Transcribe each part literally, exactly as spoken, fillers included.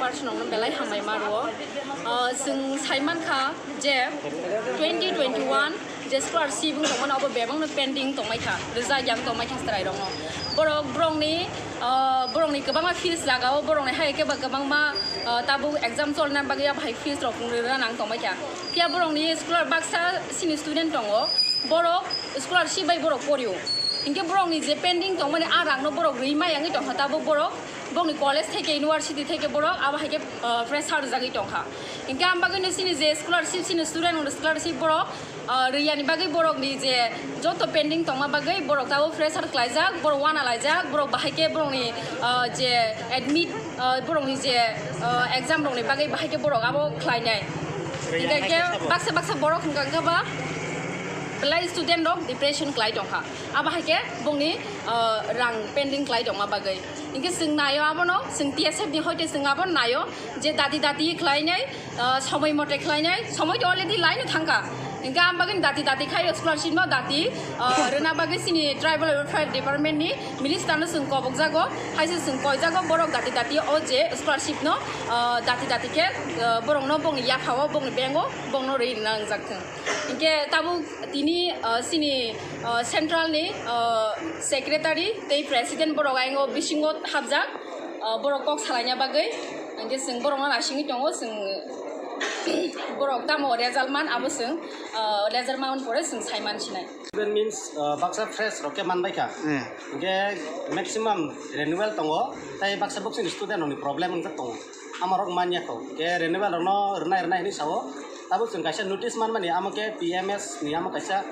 Swnamno belai hambai ma rwo. Ah, chwng sai mankha je twenty twenty-one je scholarship wng tongmani abo bebakno pending tongmai kha, rwjak yang tongmai kha chwrairokno. Borok, borokni, ah, borokni kwbangma fees lagao, borokni hai khe ba kwbangma, ah, tabuk exam cholna bagwi abo hai fees rok rwna nang tongmai kha. Phiya borokni scholar baksa chini student tongo, borok scholarship bai borok porio. Hinkhe borokni je pending tongmani a rangno borok rwi ma yangwi tongkha tabuk borok. Bongni college theke, university theke borok abo hai khe, ah, pressure rwjagwi tongkha. Hinkhe ang bagwino chini je scholarship, chini student rokni scholarship borok, ah, rwiyani bagwi borokni je joto pending tongma bagwi borok tabuk pressure khlaijak, borok wana laijak, borok bahai khe borokni, ah, je admit, ah, borokni je, ah, exam rokni bagwi bahai khe borok abo khlainai. Hinkhe khe baksa baksa borok hwnkha khe ba belai student rok depression khlai tongkha. Abo hai khe bongni, ah, rang pending khlai tongma bagwi. Hinkhe chwng naio abono, chwng T S F ni hoite chwng abono naio je dati dati khlainai, ah, somoi mote khlainai, somoi to already laino thangkha. Hinkhe ang bagwi dati dati khaio scholarship no dati, ah, rwna bagwi chini tribal welfare department ni minister no chwng kobokjago, haise chwng koijago borok dati dati o je scholarship no, ah, dati dati khe, ah, borokno bongni yaphao bongni bank o bongno rwi rwna nangjak thwng. Hinkhe tabuk tini, ah, chini, ah, central ni, ah, secretary tei president borok ayang o bisingo hapjak, ah, borok kok salaina bagwi. Hinkhe chwng borokno naisingwi tongo, chwng borok tamo result man abo chwng, ah, result man pore chwng sai man sinai. Student means, ah, baksa fresh rok khe man bai kha. Hmm. Hinkhe maximum renewal tongo, tei baksa bokchini student rokni problem wngjak tongo. Amarok manya kho. Khe renewal rokno rwnai rwnai hinwi sao. Tabuk chwng kaisa notice manmani, amo khe P M S ni amo kaisa,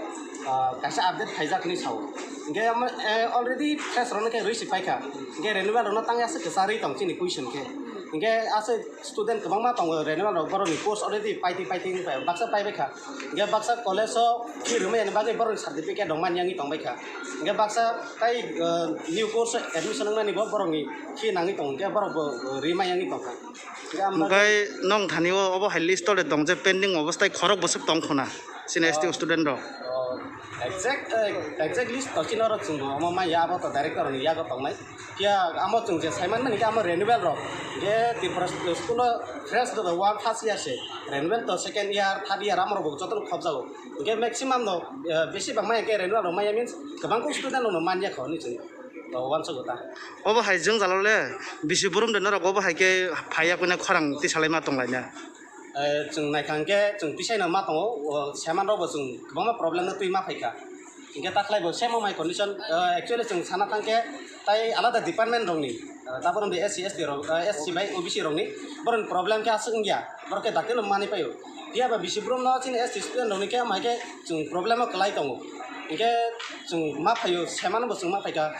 ah, kaisa update phaijak hinwi sao. Hinkhe amo, eh, already fresh rokno khe rwi si paikha. Hinkhe renewal rokno tangwi aswk kwcharwi tong chini question khe. Hinkhe aswk student kwbangma tongo, renewal rok borokni course already paitwi paitwi wngkha, baksa paibai kha. Hinkhe baksa college o fee rwmani bagwi borokni certificate rok manya wngwi tongbai kha. Hinkhe baksa tai, ah, new course o admission wngnani bo borokni fee nangwi tongo, hinkhe borok bo, ah, rwi manya wngwi tongkha. Hinkhe ang bagwi Hwnkhe nwng thani o obo hai list o le tong je pending obostai khorok bwswk tong khuna chini S T student rok? Oh, exact, eh, exact list to chini oro chwng bo omo manya, abo to director ni yago tongnai. Phiya amo chwng je saiman mani khe amo renewal rok. Je Tripura school o fresh do one first year se. Renewal to second year, third year amrok bo jotono khopjago. Hinkhe maximum no, eh, besi bang maya khe renewal rok maya means kwbang kuk student rok no manya kho hinwi chwng to uansugo ta. Obo hai jwngjal o le bisi burum de norok obo hai khe phaiya kuina khorang tisalai ma tonglaina. Eh, chwng naikha hinkhe chwng tisaino ma tongo, o seman rok bo chwng kwbangma problem no twi ma phaikha. Hinkhe takhlai bo same o my condition, eh, actually chwng sana thangkhe tai alada department rokni, eh, tabuk S C, S T rok, eh, S C bai O B C rokni borokni problem khe aswk wngya, borok khe dakti no manwi paio. Phiya ba bisi burum no chini S T student rokni khe amhai khe chwng problem o kwlai tongo. Hinkhe chwng ma phaio, seman bo chwng ma phaikha,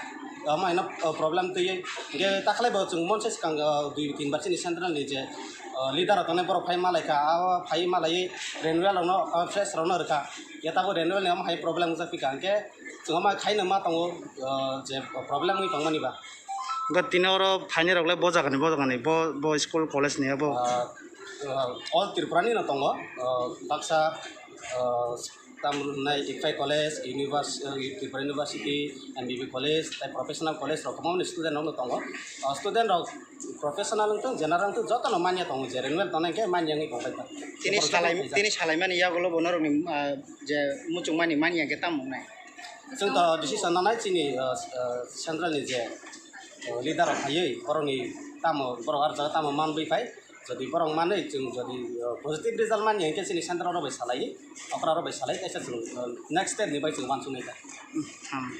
amhaino, eh, problem twiwi. Hinkhe takhlai bo chwng monse swkang, eh, dui tin bar chini central ni je, eh, leader rok tongnai borok phai malaikha, abo phai malaiwi renewal rokno, eh, fresh rokno rwkha. Ya tabuk renewal ni omo hai problem wngjakphi kha, hinkhe chwng omo khaino ma tongo, ah, je problem wngwi tongmani ba. Hwnkhe tini oro phainai rok le bo jagani, bo jagani, bo, bo school college ni abo? Ah, ah, all Tripura ni no tongo, ah, baksa, ah, tamo hwnai Ikphai College, Univers-, ah, Tripura University, M B B College, tei professional college rok kwbangma ni student rok no tongo. Ah, student rok professional wngtong, general wngtong, jotono manya tongo, je renewal tongnai khe manya wngwi tongbai tong. Tini salai-, tini salaimani yagulo bo norokni, ah, je muchungmani manya khe tamo wngnai? Chwng to decision nanai chini, ah, ah, central ni je, ah, leader rok phaiwi borokni tamo, borok ar jaga tamo manwi phai, jodi borok manwi chwng jodi, ah, positive result manya hinkhe chini central rok bai salaiwi, okra rok bai salai kaisa chwng, ah, next step ni bai chwng uansuknai kha. Hmm.